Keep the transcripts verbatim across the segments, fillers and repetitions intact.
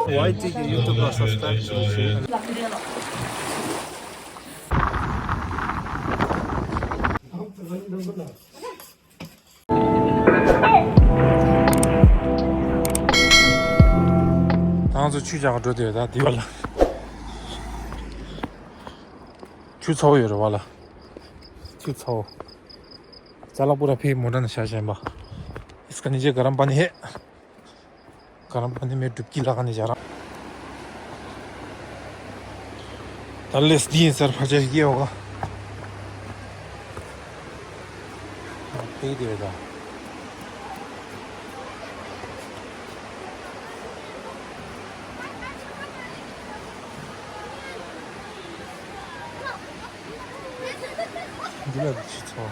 ཝའི་ཊི་གི་ཡུ་ཊུབ་ལ་སབ་སི་ཀྲའིབ་བྱེད་ཤིག་ང་ཚོ་ཆུ་རྒྱག་འགྲོ་དེ་ད་དེ་བ་ལ། ཆུ་ཚ་བོ་ཡོད་རེད་བ་ལ། ཆུ་ཚ་བོ། ཅ་ལག་པུ་ར་ཕེ་མོ་ཊ་ནང་བཞག་བཞིན་པ། इसका नीचे गर्म पानी है। गर्म पानी में डुबकी लगाने जा रहा हूँ। तले से सर फंसे ये होगा। ठीक है बेटा। འདི་ལ་ཆུ་ཚོ།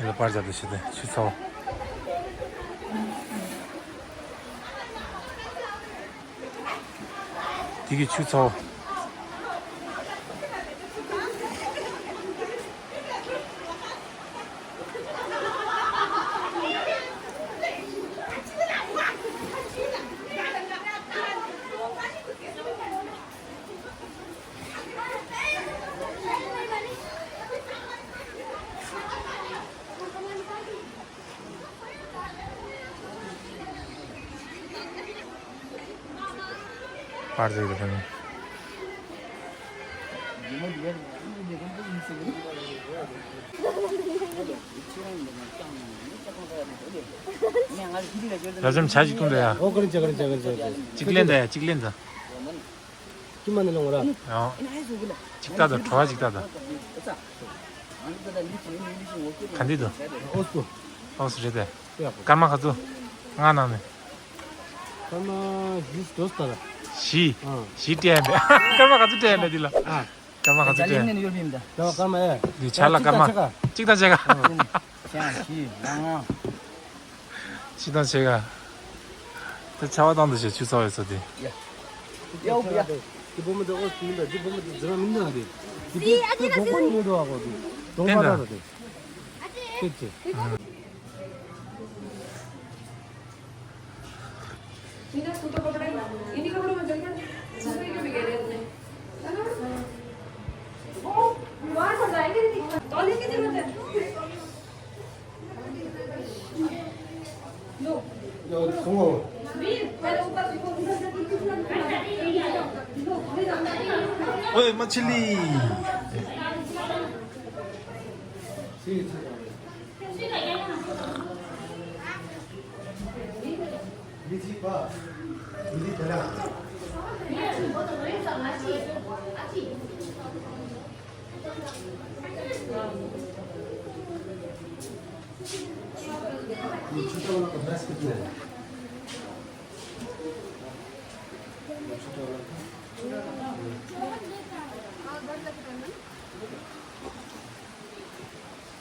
འདི་ལ་པར་རྒྱབ་སྟེ་བྱེད་དེ་ཆུ་ཚོ། དེ་གི་ཆུ་ཚོ། པར་རྒྱབ་ཀྱི་ད་ནི། རབ་འབྱམས་ཇ་ཅིག་འཐུང་དང་ཡ། ཨོ་ཀ་རིན་ཅ་ཀ་རིན་ཅ་ཀ་རིན་ཅ་ཀ་རིན། གཅིག་ལེན་དང་ཡ། གཅིག་ལེན་དང་། ཀྱི་མ་ནི་ལོང་ར། ཡང་། ཅིག་ལྟ་དང་བྲོ་བ་ཅིག་ལྟ་དང་། ག་འདི་དང་། ཨོ་སུ། ཨོ་སུ་རེད་དེ། སྐར་མ་ག་ཚོད། ང་ནང་ནས། སྐར་མ་བཞི་འགྲོ་ས་ལ། བཞི། ཨང་། བཞི་སྤྲད་ཡ་མེད། སྐར་མ་ག་ཚོད་སྤྲད་ཡ་མེད་འདི་ལ། ཨ། སྐར་མ་ག་ཚོད་སྤྲད་ཡ། ད་སྐར་མ་ཨེ། འདི་ཆ་ལ་སྐར་མ། གཅིག་དང་ཕྱེད་ཀ། གཅིག་དང་ཕྱེད་ཀ། ཨང་། ཕྱི་དང་ཕྱེད་ཀ། དེ་ཆར་པ་བཏང་དུ་བྱས་ཆུ་ཚ་བའི་ས་དེ། ཡ། ཡ། འདི་བུ་མོ་དེ་ཨོ་སི་མིན་ད། འདི་བུ་མོ་དེ་ཛི་ར་མིན་ད་དེ། འདི་དེ་གོ་གོ་ཉོ་འགྲོ་བ་གོ་དེ། གདོང་པ་ར་ར་དེ། ཁྱེད་ཀྱི། ཨོའི་མ་ཆི་ལི།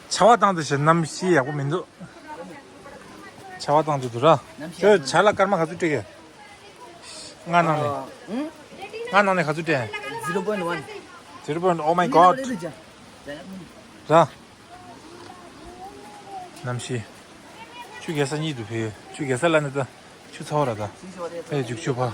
ཆར་པ་བཏང་དུ་བྱས་གནམ་གཤིས་ཡག་པོ་མི་འདུག་ཆར་པ་བཏང་དུ་འདུག་ར། ཁྱོད་ཇ་ལ་སྐར་མ་ག་ཚོད་སྤྲད་ཀྱི། ལྔ་ནང་ནས། ལྔ་ནང་ནས་ག་ཚོད་སྤྲད། zero point one. Zero point one. Oh my god. ར། གནམ་གཤིས། ཆུ་རྒྱག་ས་གཉིས་འདུག་ཕེ། ཆུ་རྒྱག་ས་ལ་ནི་ད། ཆུ་ཚ་བ་ར་ད། ཕེ་རྒྱུག་ཆུ་ཕ།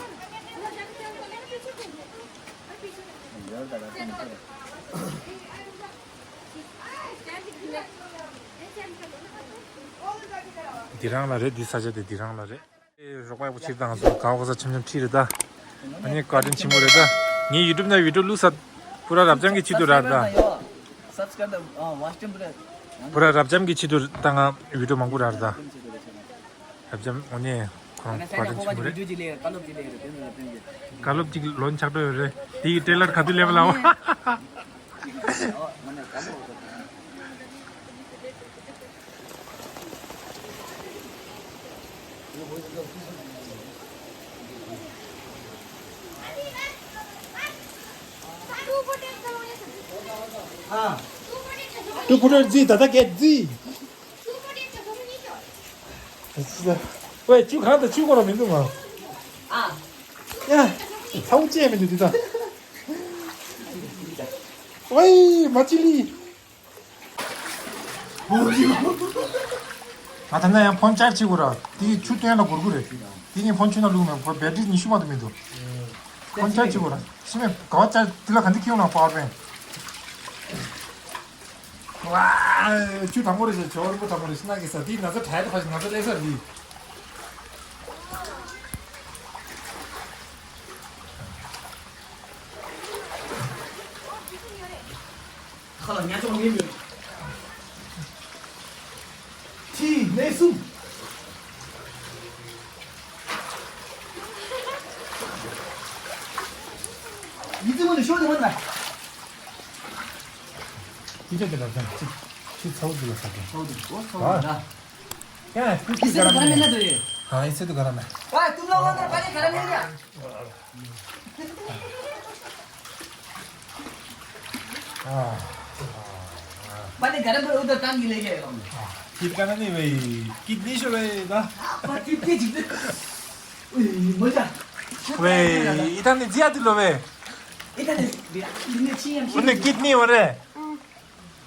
འདི་རང་ལ་རེད། འདི་ས་ཆ་དེ་འདི་རང་ལ་རེད། རོགས་པ་ཡག་པོ་བྱེད་དང་སོ་ག་བ་ག་ས་ཆམ་ཆམ་ཁྲིད་རེད་ད། ཨ་ནི་བཀའ་དྲིན་ཆེན་པོ་རེད་ད། ངའི་ཡུ་ཊུབ་ན་བི་ཌིའོ་བླུགས་ས། པུ་ར་རབ་འབྱམས་ཀྱི་ཆེད་དུ་ར་རེད་ད། པུ་ར་རབ་འབྱམས་ཀྱི་ཆེད་དུ་ད་ང་བི་ཌིའོ་མང་པོ་ར་རེད་ད། རབ་འབྱམས་ཨོ་ནི་ཁོ་རང་བཀའ་དྲིན་ཆེན་པོ་རེད། བཀའ་སློབ་ཅིག་ལོན་ཆགས་འགྲོ་ཡོད་རེད། དེ་ཡི་ཊེ་ལར་ག་དུས་སླེབས་ལ་འོ། ཏུ་ཕུ་ཏར་ཛི་ད་ད་གེ་ཛི། ཝེ་ཆུ་གང་དུ་ཆུ་གོ་ར་མི་འདུག་མ། ཨ། ཡ། ཚ་བོ་ཅན་མི་འདུག་འདི་ད། ཝེ་མ་ཅི་ལི། ང་ད་ནས་ཡང་ཕོན་ཆར་བྱེད་དགོས་ར། དེ་ཆུ་བཏོན་ལ་འགོར་གི་རེད། དེ་ངས་ཕོན་ཆུ་ནང་བླུགས་མེད། ཕོ་བེ་ཊི་རི་ཉི་ཤུ་མ་གཏོགས་མི་འདུག་ཕོན་ཆར་བྱེད་དགོས་ར། ཤི་མེད་ག་བ་ཆར་དེ་ལ་ག་འདི་ཁེའུ་ནང་པ་བར་བེན། ཝ། ཆུ་དང་པོ་རེད་ཤག་ཇོ་བོ་རིན་པོ་དང་པོ་རེད་ཤག་ན་གི་ས་དེའི་ན་ཚ་དྲག་ཡ་དེ་ཕ་ཞིག་ན་ཚ་ལེ་ས་རེད། ཁ་ལ་ཉ་ཅོག་ནི་མོད། ཁྲི་ནས་གསུམ། ཡིད་ཚིམ་མོ་ནི་ཤོག་དེ་མོ་ན། ཅི་ཅི་དེ་ལ་ཟ་ཅི་ཅི་ཚ་བོ་དེ་ལ་ཟ་གི་ཚ་བོ་དེ་ཨོ་ཚ་བོ་ཨ། ད། ཡ་ཁུ་ཅི་ཟེར་ག་ར་མེད་ན་དོ་ཡེ། ཨ་ཡི་ཚེ་དུ་ག་ར་མེད། ཨ་ཏུམ་ལ་ཝ་ན་པ་ནི་ག་ར་མེད་ཡ། ཨ། པ་ནི་ག་ར་མེད་ཨུ་ད་ཏང་གི་ལེ་གེ་ཡོང་། ཀིད་ཀ་ན་ནི་ཝེ། ཀིད་ནི་ཤོ་ཝེ་ད། པ་ཀིད་ཀིད་ཅིག་ཏུ། ཨུ་མོ་ཅ། ཝེ་ཨི་ད་ནི་ཛི་ཡ་དི་ལོ་ཝེ། ཨི་ད་ནི་ཛི་ཡ་དི་ནི་ཆི་ཡམ་ཤི། ཨུ་ནི་ཀིད་ནི་ཝ་རེ།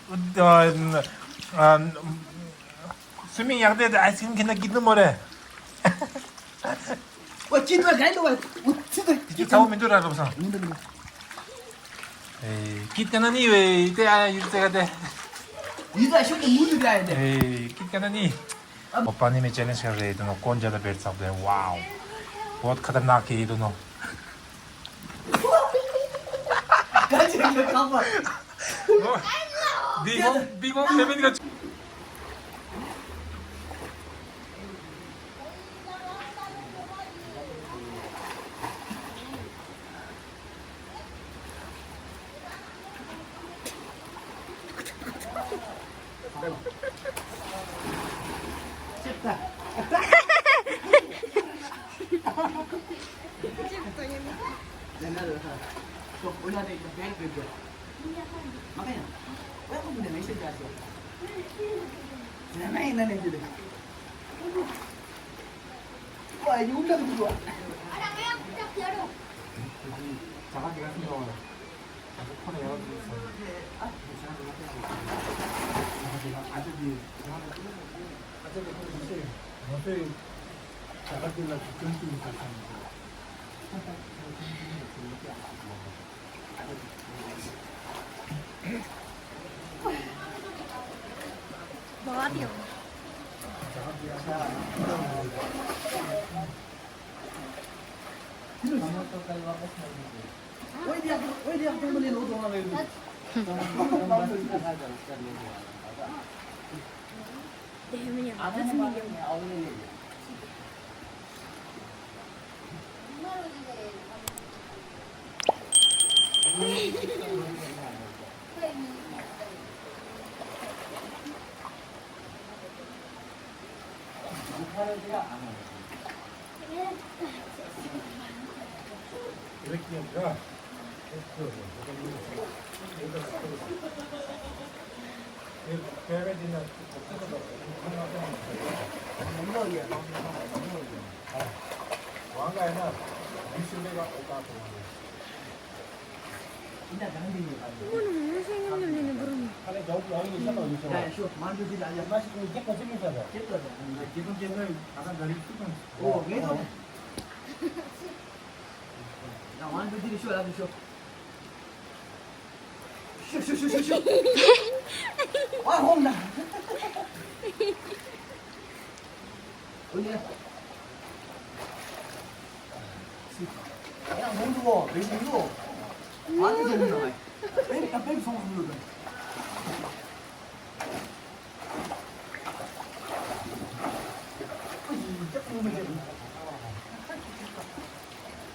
ཨུ་ཨ། སུ་མིང་ཡག་དེ་ཨའི་སི་ཀྲིམ་ཁྱེར་ན་ཀིད་ནི་མོ་རེ། ཨོ་ཀིད་ལ་ག་ཡི་ལོ་བ། ཨོ་ཙི་ཏོ། དེ་ཚ་བོ་མི་འདུག་ར་ལོབ་སང་། མི་འདུག་མི་འདུག་ཨེ་ཀིད་ཀ་ན་ནི་ཝེ་དེ་ཨ་ཡུལ་ཙེ་ག་དེ། ཡུལ་ཙེ་ཤོད་དེ་མུ་འདུག་ག་ཡི་དེ། ཨེ་ཀིད་ཀ་ན་ནི། पानी में चैलेंज कर रहे हैं दोनों, कौन ज़्यादा बैठ सकते हैं। वाओ, बहुत खतरनाक है ये दोनों। बीबॉम, बीबॉम सेवन का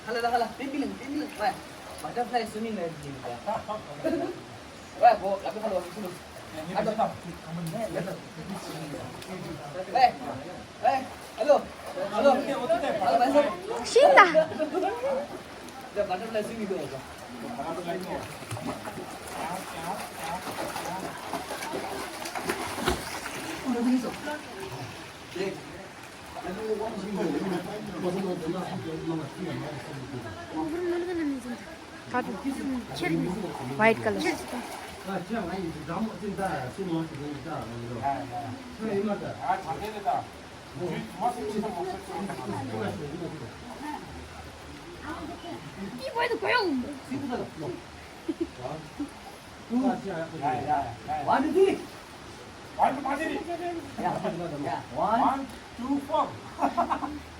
ཧ་ལ་ལ་ཧ་ལ། པེན་པི་ལིང་པེན་པི་ལིང་ཝེ། བ་ཊར་ཕ་ལའི་སུ་མིང་ལ་ཡིན་པ། ཝེ་གོ་ལ་པེ་ཧ་ལོ་སུ་ལོ། ཨ་ཏོ། ཝེ་ཝེ་ཧ་ལོ་ཧ་ལོ་ཧ་ལོ། ཤིན་ད། ད་བ་ཊར་ཕ་ལའི་སུ་མིང་དུ་ཨོ་ཏོ། White color. One, two, three. One, two, three. Yeah, yeah. One, two, four. One, two, four.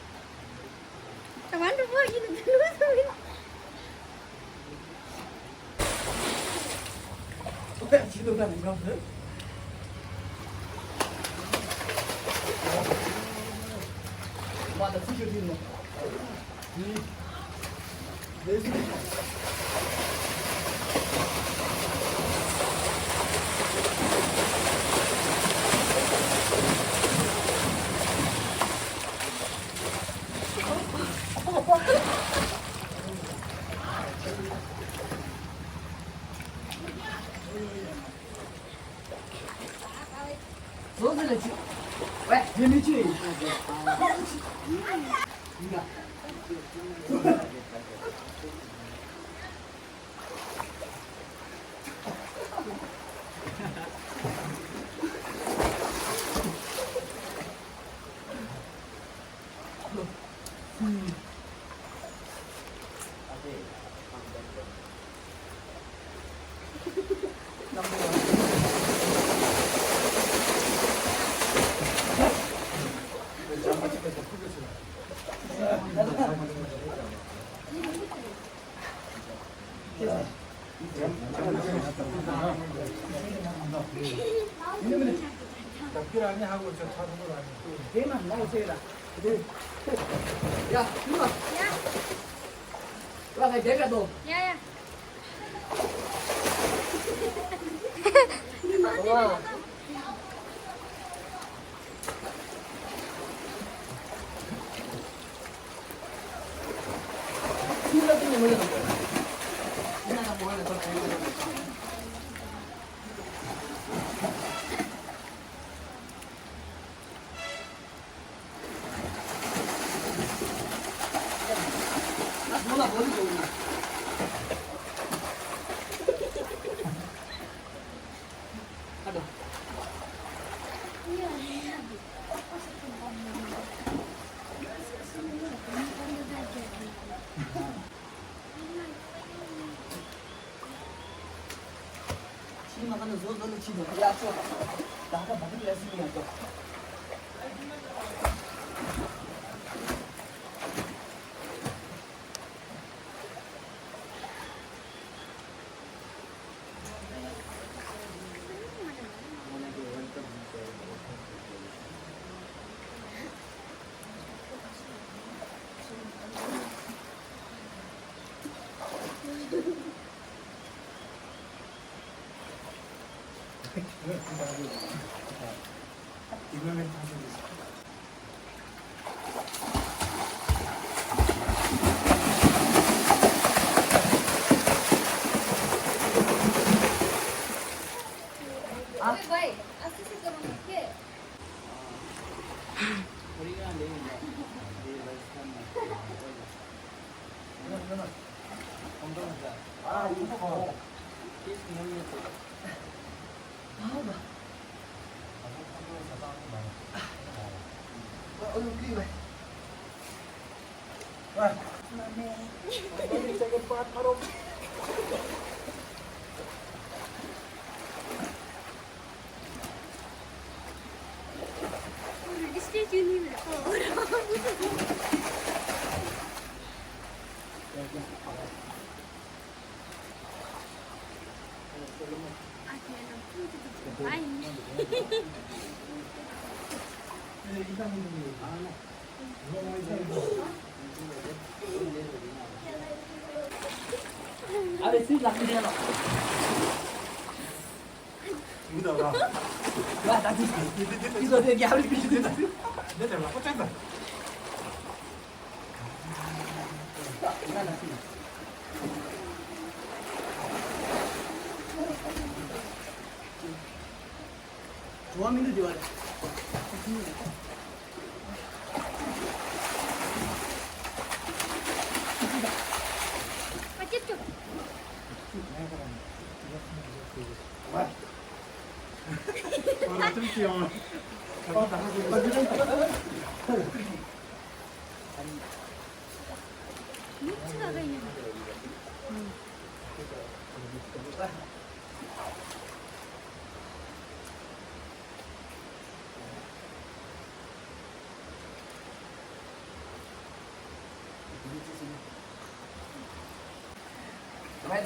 Well,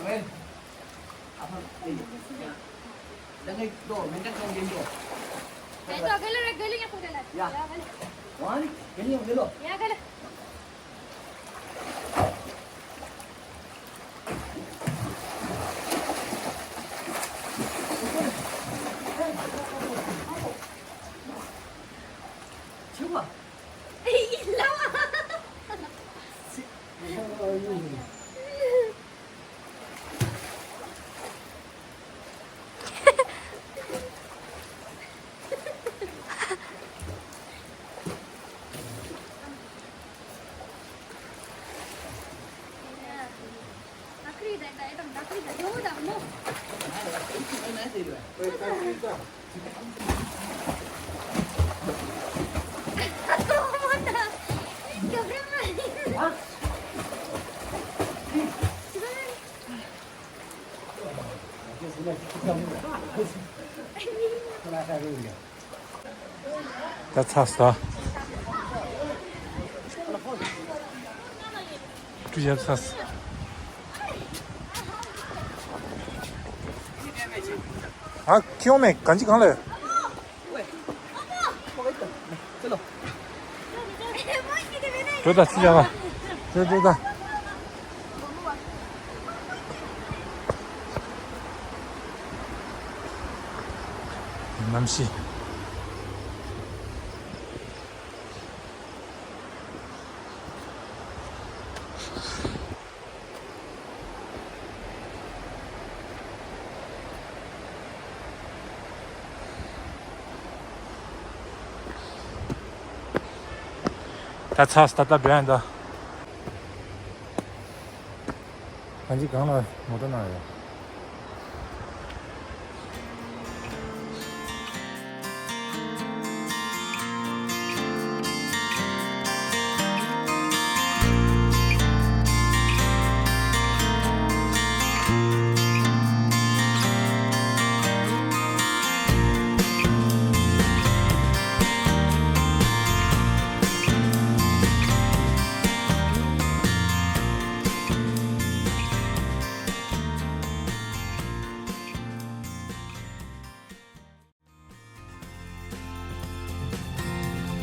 well. Apa? Iya. Jangan itu, minta kau gini. Itu, galer, galer yang kau galer. Ya. Ya, galer. Wan, gini yang dulu. Ya, galer. Cuba. ད་ཚ་ས། ཀྲུ་ཡ་ཚ་ས། ཨ་ཁྱོད་མེད་གང་ཅི་གང་ལ། འགྲོ་ད་ཚི་ཡ་བ། འགྲོ་འགྲོ་ད། གནམ་གཤིས། ད་ཚ་ད་ད་བྲན་ད། གང་ཅི་གང་ལ་མོ་ཊ་ན་ཡོད།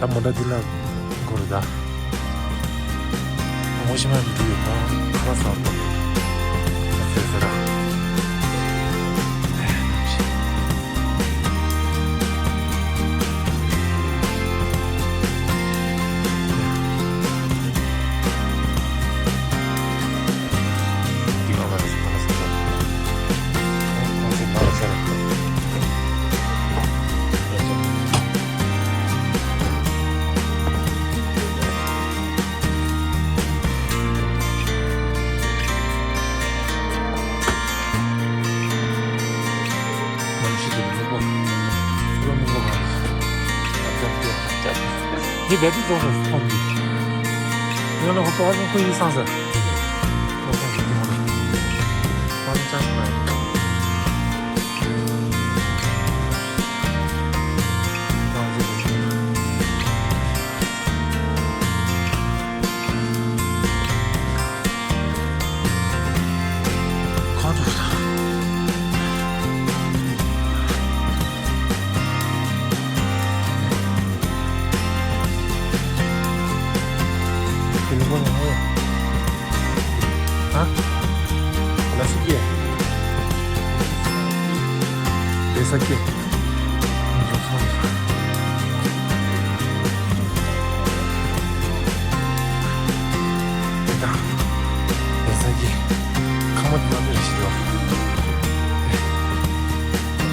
ད་མོ་ཊ་འདི་ལ་འགོར་ད། ངོ་ཤེས་མ་འདི་ཡོད་པ་ཁ་སང་དང་། ད་ཚེ་ཟེར་ར། འདི་ང་མ་རེད་ཁ་སང་དང་། ཁོང་ཚོ་མ་རེད་ཟེར། འདི་བེ་ཏི་ཙོགས་སུ་མཐོང་གི། ཡང་ན་ཧོ་ཏོ་ཨ་ཁུ་ཡི་སང་ཟེར། ཁོང་ཚོ་གི་དེ་མོ་རེད། ཁོང་ཚོ་ཅང་མ་རེད། ཁོང་ཚོ། དེ་ནི་ཁོང་ཡང་ཨེ། ཨ། ལ་སི་ཀེ། ལ་སི་ཀེ། དེ་དང་། ལ་སི་ཀེ། ཁ་མོ་དེ་ནང་དེར་ཞིག་ཡོད།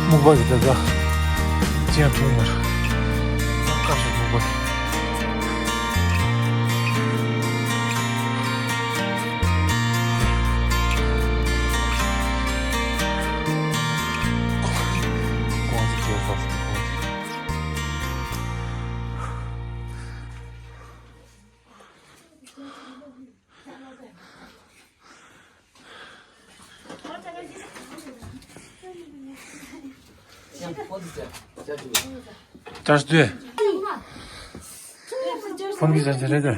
སྨུག་པ་གི་ད་ད། ཅི་ཡང་མཐོང་མ་རེད། སྐམ་ཤོས་སྨུག་པ་གི། ཀོང་ཟི་ཀེ་ས་སི་ཀོང་ཟི། བཅར་དུས། ཕོན་གྱི་བཅར་བྱ་རེད་དེ།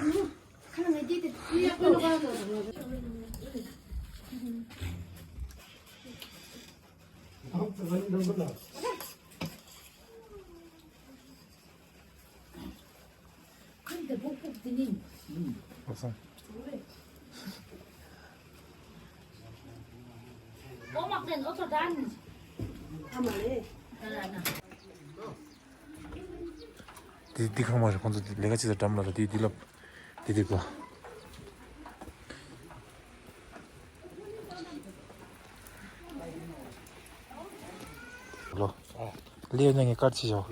འདི་འདི་ཁང་མ་རེད། ཁོང་ཚོ་ལས་ཀ་ཅི་ལ་འགྲམ་ལ་རེད། འདི་འདི་ལབ། འདི་འདི་གོ། ལོ། ལིའུ་ནས་ངས་དཀར་ཆི་ཞོག་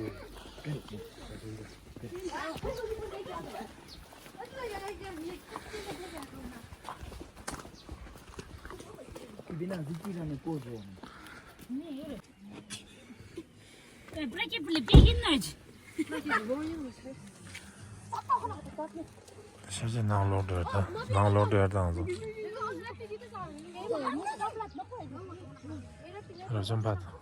ཤ་ཅེ་ནང་ལོག་འགྲོ་དང་ནང་ལོག་འགྲོ་དང་། རབ་བྱུང་ཕ་དང་།